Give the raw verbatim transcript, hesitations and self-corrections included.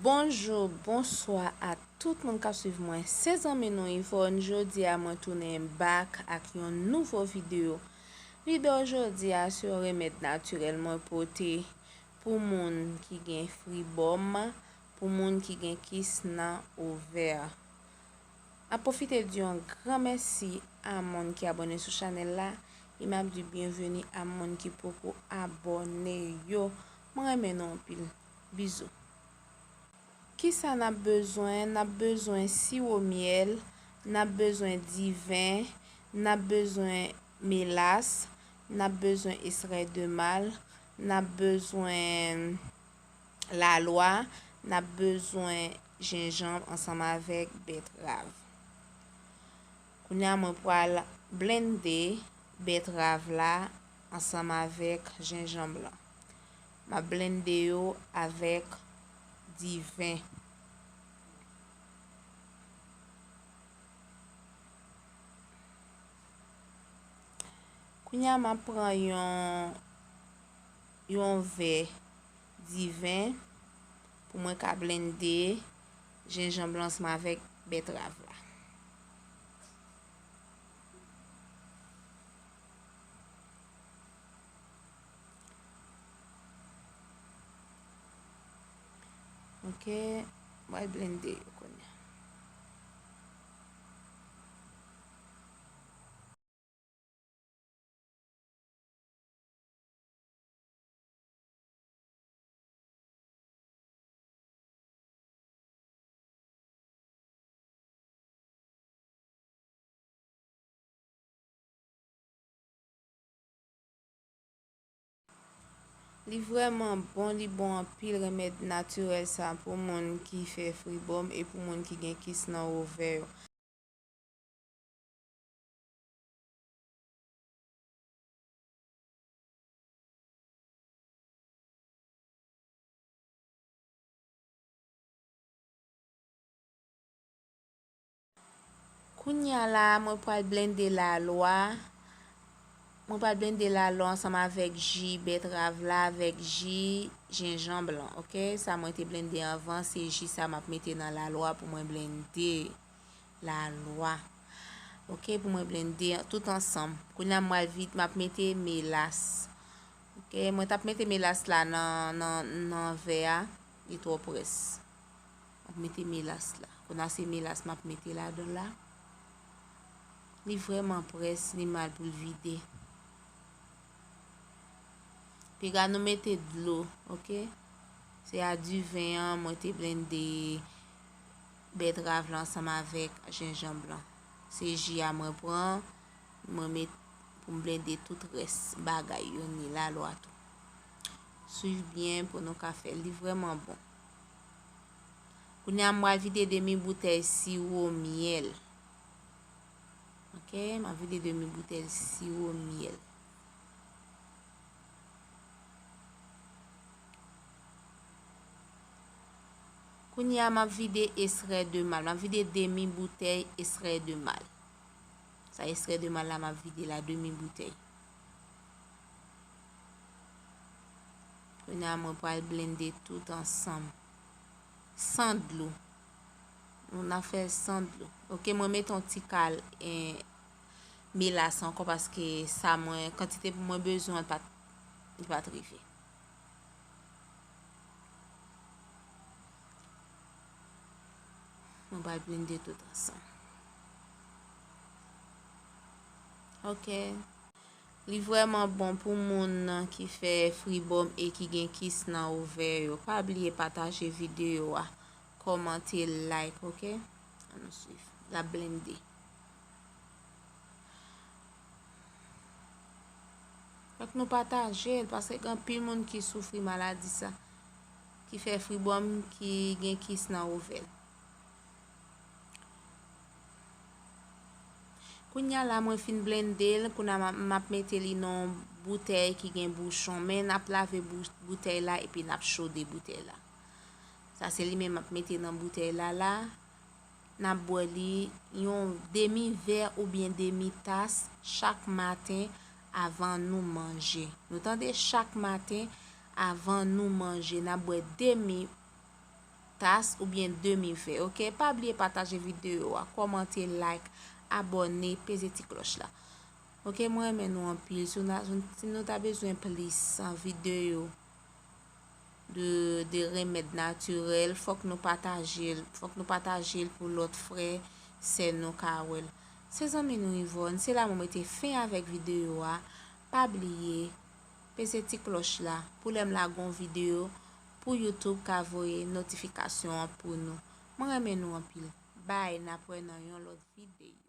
Bonjou, bonswa a tout moun k ap swiv mwen. Se zanmi nou Yvonne. Jodi a, mwen tounen back ak yon nouvo videyo. Videyo jodi a se yon remèd natirèl mwen pote pou moun ki gen fribòm, pou moun ki gen kis nan ovè. M ap pwofite di yon gran mèsi a moun ki abòne sou chanèl la, e m ap di byenveni a moun ki poko abòne yo. Mwen renmen nou anpil. Bizou. Kisa n ap bezwen? N ap bezwen siwo myèl, n ap bezwen diven, n ap bezwen melas, n ap bezwen estrè de mal, n ap bezwen lalwa, n ap bezwen jenjanm ansanm avèk bètrav. Kounye a, mwen pral blende bètrav la ansanm avèk jenjanm lan. M ap blende yo avèk diven. Kounye a, m ap pran yon, yon vè diven pou mwen ka blende jenjanm lan ansanm avèk bètrav la. Ok, mwen blende yo kounye a. Li vrèman bon, li bon anpil, remèd natirèl sa pou moun ki fè fribòm e pou moun ki gen kis nan ovè yo. Kounye a la, mwen pral blende lalwa. Mwen pral blende lalwa ansanm avèk ji bètrav la, avèk ji jenjanm lan, ok? Sa mwen te blende anvan, se ji sa m ap mete nan lalwa pou mwen blende lalwa. Ok, pou mwen blende tout ansanm. Kounye a, m pral vide, m ap mete melas. Ok, mwen t ap mete melas la nan, nan, nan vè a, li twò près. M ap mete melas la. Kounye a, se melas m ap mete ladan la. Li vrèman près, li mal pou l vide. Piga nou mete dlo, ok? Se a diven an mwen te blende bètrav lan ansanm avèk jenjanm lan. Se ji a mwen pran, mwen met pou m blende tout rès bagay yo, ni lalwa tou. Swiv byen pou nou ka fè l, li vrèman bon. Kounye a, m pral vide demi boutèy siwo myèl. Ok, m ap vide demi boutèy siwo myèl. Kounye a, m ap vide estrè de mal. M ap vide demi boutèy estrè de mal. Sa estrè de mal la, m ap vide la demi boutèy. Kounye a, mwen pral blende tout ansanm. San dlo. Nou ap fè l san dlo. Ok, mwen mete yon ti kal, eh, melas ankò paske sa mwen, kantite pou mwen bezwen an pa t, li pa t rive. Mwen pral blende tout ansanm. Ok. Li vrèman bon pou moun ki fè fribòm e ki gen kis nan ovè yo. Pa bliye pataje videyo a, kòmante, like, ok? Ann nou swiv. L ap blende. Fòk nou pataje l, paske gen anpil moun ki soufri maladi sa, ki fè fribòm, ki gen kis nan ovè l. Kounye a la, mwen fin blende l, kounye a m ap, m ap mete li nan yon boutèy ki gen bouchon, men n ap lave bou-, boutèy la epi n ap chode boutèy la. Sa se li menm m ap mete nan boutèy la la. N ap bwè li yon demi vè oubyen demi tas chak maten avan nou manje. Nou tande, chak maten avan nou manje, n ap bwè demi tas oubyen demi vè, oke? Pa bliye pataje videyo a, kòmante, like, abòne, peze ti klòch la. Oke, mwen renmen nou anpil. Si nou, si nou ta bezwen plis videyo de, de remèd natirèl, fòk nou pataje l. Fòk nou pataje l pou lòt frè, sè nou ka wè l. Se zanmi nou Yvonne, se la mwen mete fen avèk videyo a. Pa bliye, peze ti klòch la pou lè m lage yon videyo pou YouTube ka voye notifikasyon an pou nou. Mwen renmen nou anpil. Bye, n ap wè nan yon lòt videyo.